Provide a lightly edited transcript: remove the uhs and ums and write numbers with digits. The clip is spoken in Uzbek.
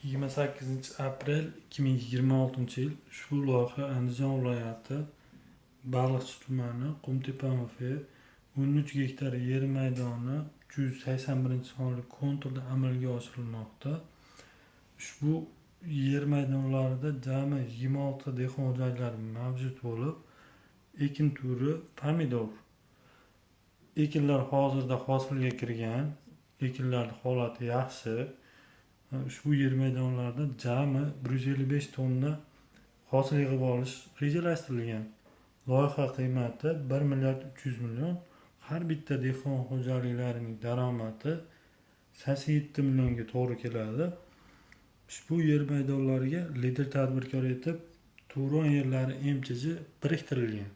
28 aprel 2026 yil ushbu loyiha Andijon viloyati Baliqchi tumani Qumtepa MF 13 gektar yer maydoni 381 sonli konturda amalga oshirilmoqda. Ushbu yer maydonlarida jami 26 dehqon xo'jaliklari mavjud bo'lib, ekin turi pomidor. Ekinlar hozirda hosilga kirgan, ekinlar holati yaxshi. Ushbu yer maydonlarida jami 155 tonna hosil yig'ib olish rejalashtirilgan. Loyiha qiymati 1 milliard 300 million. Har bitta dehqon xo'jaliklarining daromadi 87 millionga to'g'ri keladi. Ushbu yer maydonlariga lider tadbirkor etib Turon yerlari MChJ biriktirilgan.